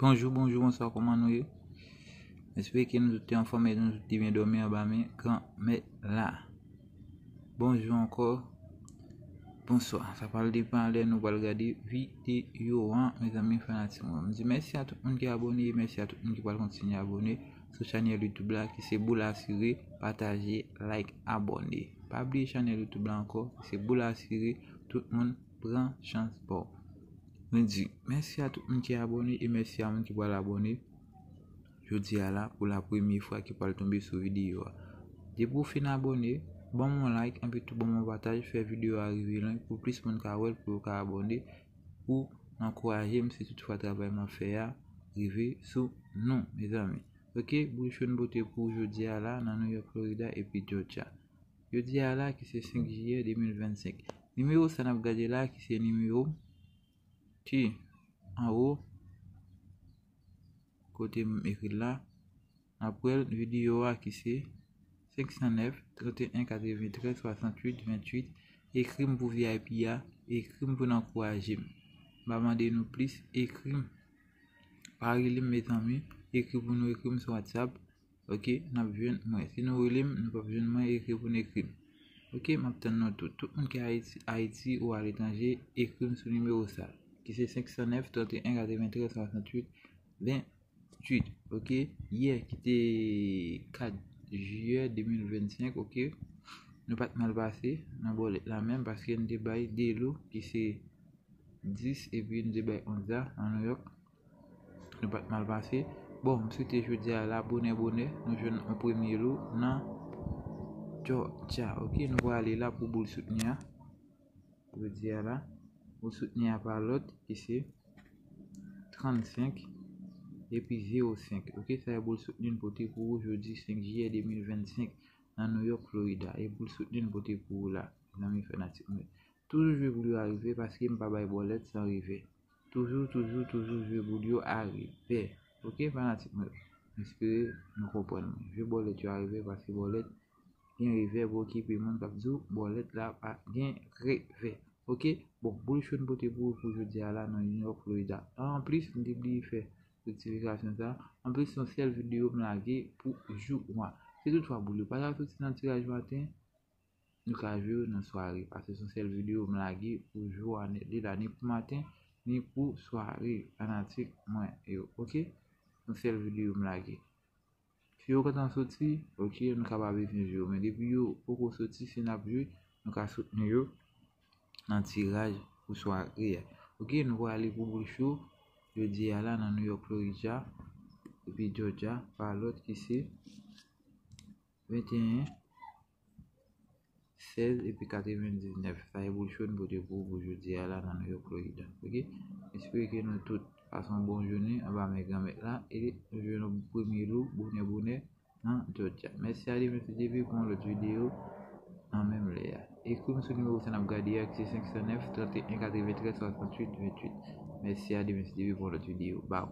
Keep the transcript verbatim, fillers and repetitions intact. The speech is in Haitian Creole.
Bonjou, bonjou, bonswa, kòman nou ye? M espere ke nou tout te anfòm e nou tout te byen dòmi anba men Granmèt la. Bonjou ankò, bonswa. Sa pral depann lè nou pral gade videyo an, mezanmi, fanatik mwen. M di mèsi a tout moun ki abòne, mèsi a tout moun ki pral kontinye abòne sou chanèl YouTube la, ki se Boul Asire, pataje, like, abòne. Pa bliye chanèl YouTube la ankò, ki se Boul Asire, tout moun pran chans pa w. Mwen di mèsi a tout moun ki abòne e mèsi a moun ki pral abòne jodi a la pou la premye fwa ki pral tonbe sou videyo a. Depi w fin abòne, ban m yon like, epi tou ban m yon pataj, fè videyo a rive lwen pou plis moun ka wè l, pou yo ka abòne, pou ankouraje m si toutfwa travay m ap fè a rive sou nou, mezanmi. Ok, Boul Cho n pote pou w jodi a la nan New York, Florida epi Georgia. Jodi a la ki se senk jiyè de mil vennsenk. Nimewo sa n ap gade la ki se nimewo ki anwo kote m ekri l la. N ap wè l videyo a ki se senk san nèf, trant e en, katreventrèz, swasanntuit, venntuit. Ekri m pou V I P a, ekri m pou n ankouraje m. M pa mande nou plis, ekri m. Pa rele m, mezanmi, ekri pou nou, ekri m sou WhatsApp. Ok, n ap jwenn mwen. Si nou rele m, nou p ap jwenn mwen, ekri pou n ekri m. Ok, m ap tann nou tout. Tout moun ki Ayiti, Ayiti ou aletranje, ekri m sou nimewo sa, ki se senk san nèf, trant e en, katreventrèz, swasanntuit, venntuit. Ok, yè ki te kat jiyè de mil vennsenk, ok, nou pa t mal pase nan bòlèt la menm, paske n te bay de lo ki se dis epi n te bay onz la nan New York. Nou pa t mal pase. Bon, m swete jodi a la, bonè bonè, nou jwenn yon premye lo nan Georgia. Ok, nou prale la pou boul soutni a. Jodi a la, boul soutni a pa lòt ki se trannsenk epi zewo senk. Ok, sa e boul soutni n pote pou ou jodi senk jiyè de mil vennsenk nan New York, Florida. E boul soutni n pote pou ou la, zanmi fanatik mwen. Toujou jwe boul yo a revè paske m pa bay bòlèt san revè. Toujou, toujou, toujou jwe boul yo a revè. Ok, fanatik mwen. M espere nou konprann mwen. Jwe bòlèt yo a revè paske bòlèt gen revè pou okipe moun k ap di w bòlèt la pa gen revè. Ok, bon, boul cho n pote pou ou pou jodi a la nan New York, Florida. Anplis, m te bliye fè rektifikasyon sa. Anplis, se yon sèl videyo m lage pou jou a. Si toutfwa boul yo pa ta soti nan tiraj maten, nou ka jwe yo nan sware. Paske se yon sèl videyo m lage pou jou a nèt li la, ni pou maten, ni pou sware, fanatik mwen yo. Ok? Yon sèl videyo m lage. Si yo gentan soti, ok, nou ka pa bezwen jwe yo. Men depi yo poko soti, si n ap jwe, nou ka soutni yo nan tiraj pou sware a. Ok, nou prale pou boul cho jodi a la nan New York, Florida, epi Georgia, pa lòt ki se venteyen, sèz epi katrevendiznèf. Sa e boul cho n pote pou ou pou jodi a la nan New York, Florida. Ok? M espere ke nou tout pase yon bon jounen anba men Granmèt la e nou jwenn yon premye lo bonè bonè nan Georgia. Mèsi a Demen T V pou yon lòt videyo nan menm lè a. Ekri m sou nimewo sa n ap gade a ki se senk san nèf, trant e en, katreventrèz, swasanntuit, venntuit. Mèsi a Demen T V pou yon lòt videyo. Baw.